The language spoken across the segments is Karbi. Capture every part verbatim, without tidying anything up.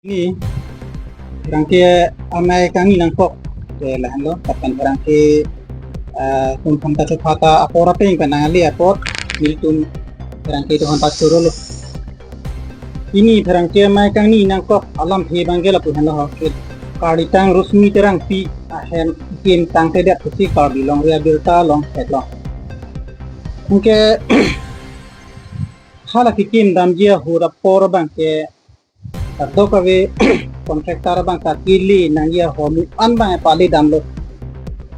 Pini pherangke amei kangni nangkok ke lahenlo, lapen pherangke, ah, tum aphan ta chepha ta apor apeng pen nangli apor nelitum pherangke atum aphan ta chorolo. Pini pherangke amei kangni nangkok alamthe abangke lapu henlo ho ke, karlitang Rosmi Terangpi ahem kekim tangtedet pusi Karbi Longri Abirta along theklong. Anke hala kekim damji ahut apor abangke kadokave contractor abang ta kele nangji ahormu an abang pale damlo.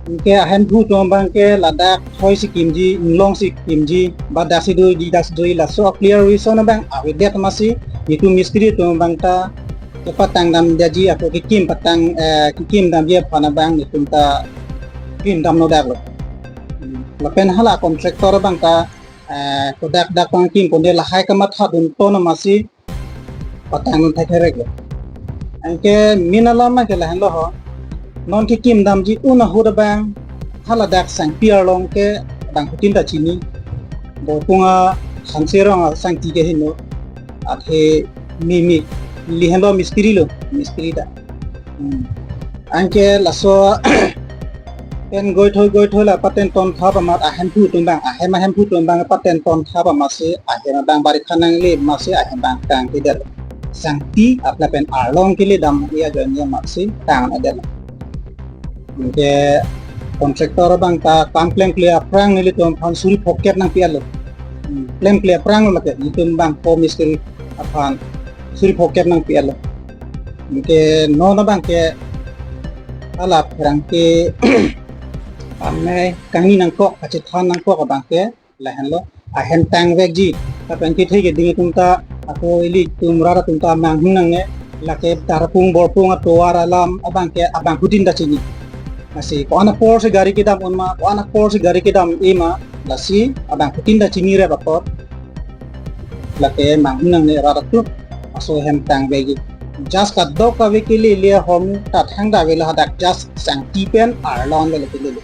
Anke ahemphu atum abangke ladak thoi si kimji, inglong si kimji, ba dak si doji, dak si doji, laso clear vision abang avedet amatsi nelitum mistri atum abang ta kepatang damji ako kekim patang, eh, kekim damji aphan abang nelitum ta kim damlo daklo. Hmm, lapen hala contractor abang ta, eh, kodak dak pangkim ponde lahai kamatha dun ton amatsi patang dun thekthereklo. Anke main alam ke lahenlo ho. Non kekim damji un ahut abang hala dak Sangpi arlong ke abangphutin ta chini. Borpung a Hanserong a Sangpi ke henlo. Athe mi mi, neli henlo mistri lo, mistri ta. Hmm. Anke laso pen goithoi goithoi la paten ton thap amat ahemphu atum abang, ahem ahemphu atum abang paten ton thap amatsi ahem abang barikha nangle amatsi ahem abang kangtedet. Sangpi atla pen arlong kele damji ajoine amatsi tangtedet. Anke contractor abang ta kam klemkle aphrang nelitum aphan suri phokep nangpi-etlo. Hmm, klemkle aphrang lo lake, nelitum abang ko mistri aphan suri phokep nangpi-etlo. Anke non abangke hala pherangke amei kangni nangkok, kachethan nangkok abangke lahenlo, ahem tangvekji. Lapen kethe keding atum ta ako ilitum rat atum ta manghun nangne, lake Tarapung Borpung atovar alam abangke abangphutin ta chini. Lasi ko-an apor si gari kedam un ma, ko-an apor si gari kedam-e ma, lasi abangphutin ta chini rep apot. Lake manghun nangne rat atum, laso ahem tangvekji. Just kadokave kelele ahormu ta thangta avelo hadak just Sangpi pen arlong avelo kelele.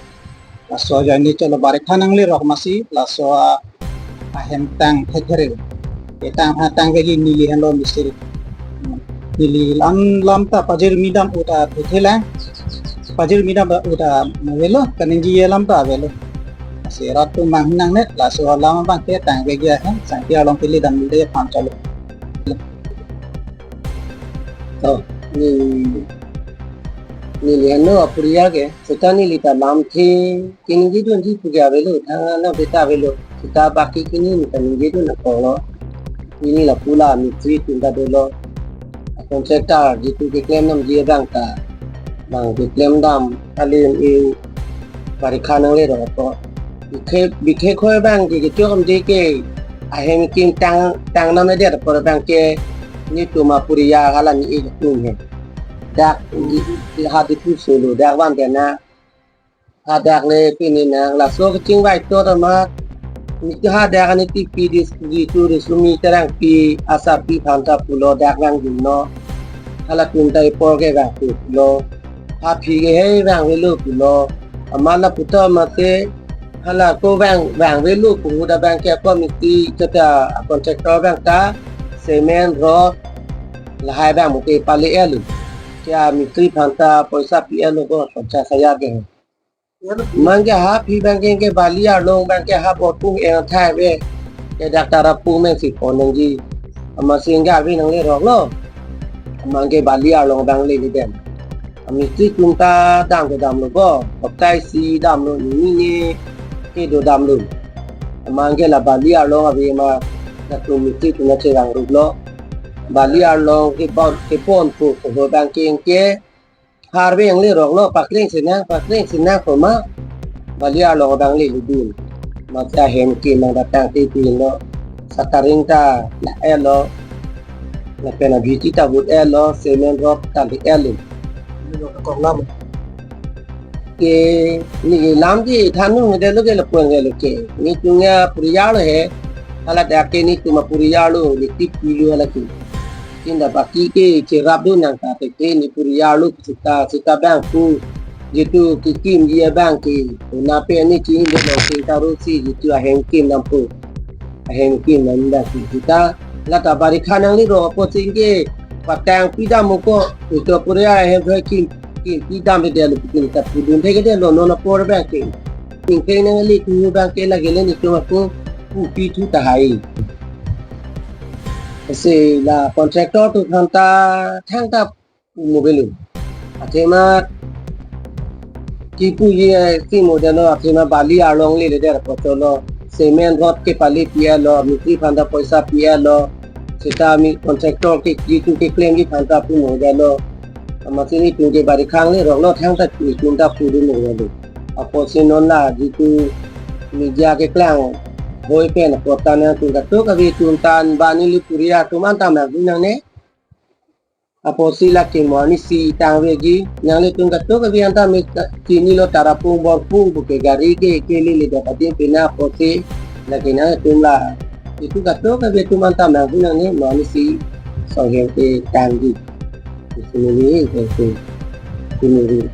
Laso ajoine cholo barikha nanglerok amatsi laso ahem tang thekthereklo. Etang ha tangvekji neli henlo mistri. Neli lam lam ta pajirmi dam uta thethelang. Pajirmi dam uta avelo, kaningje alam ta avelo. Lasi rat atum manghun nangne, laso alam abangke tangvekji ahem Sangpi arlong kele damde aphan cholo. To, ne, neli henlo apuriya ke, seta neli ta lamthe keningje dunji apuriya avelo, thang alam seta avelo, seta baki kini neli ta ningje dun nangkoklo. Neli lapu la mistri atum ta dolo. Contractor jitu keklem damji abang ta, bang keklem dam alim i barikha nanglerok apot. Bikhe, bikhe khoi abangke kechok damde ke ahem kim tang, tang damdedet apor abangke nelitum apuriya hala ne-ik atum he. Dak di, di ha Diphu solo dak van dena. Hadak le pini nang laso kachingvai tot amat. Nelitum hadak ani tipi dis jitu Rosmi Terangpi asarpi aphan ta pulo dak vangdunnon. Halatum ta ipor ke vangdun pulo. Aphi ke hei vangvelo pulo. Amat lapu ta mate hala ko vang, vangvelo pu ahut abangke committee kata contractor abang ta cement rod lahai abang mate pale-etlo. Kya mistri aphan ta poisa pi-etlo ko, poisa saya ke. Amatke ha aphi abangke ke Bali arlong abangke ha Borpung eng thai ave. Ke dak Tarapung pen si pon nangji. Amatsi ke ave nangleroklo. Amatke Bali arlong abang lele dem. Amistri atum ta dam ke damlo ko. Hotai si damlo, nini ne kedo damlo. Amatke la Bali arlong ave ma, latum mistri atum ta chevangruplo. Bali arlong kepon, kepon pu ko abangke ke harve nangleroklo, pakleng sinang, pakleng sinang ko ma, Bali arlong abang lele dun. Mate ahem kim nang datang te pinlo, shuttering ta la-etlo, lapen abhiti ta vut-etlo, cement rod ta le-etlo. Kok lam. Ke neli lam di thanung de lo ke lapu-an ke lo ke. Nelitum apuriya lo he, hala dak ke nelitum apuriya lo, neli tipi lo hala ke. Kinda baki ke cherap dun nang ta te ke neli puriya lo seta, seta abang pu jitu kekimji abangke. Nape ani chini de lo seta ro si jitu ahem kim dam pu. Ahem kim dam da si seta. La ta barikha nanglerok apotsi ke Patang pidam mo ko, ito Korea ahem thoi kim, kim pidam de lo, kim ta pudun thek de lo, non apor abang ke. Ning ke nangli tu abang ke lagi le nelitum ako pu pithu tahai. Lasi la contractor atum aphan ta thangta pu mo avelo. Athema kipu ye si mo dano, athema bali arlong lele der apot lo, cement rod ke pali pi-et lo, mistri aphan ta poisa pi-et lo, seta mi contractor ke jitu keklemji aphan ta pu mo dano. Amatsi nelitum ke bari khang le rok lo, thangta nelitum ta pudun mo avelo. Apotsi non la jitu media keklang hoi pen apot ta nangtum kadokave atum ta, bani li Korea atum anta mang nangne. Apotsi lake mo arnisi tangveji, nanglitum kadokave anta me chinilo, Tarapung Borpung pu ke gari ke kele le dok adin pena apotsi lake nangtum la, itum kadokave atum anta mang nangne, mo arnisi song hem ke tangji. Isinili ke ke kunuri.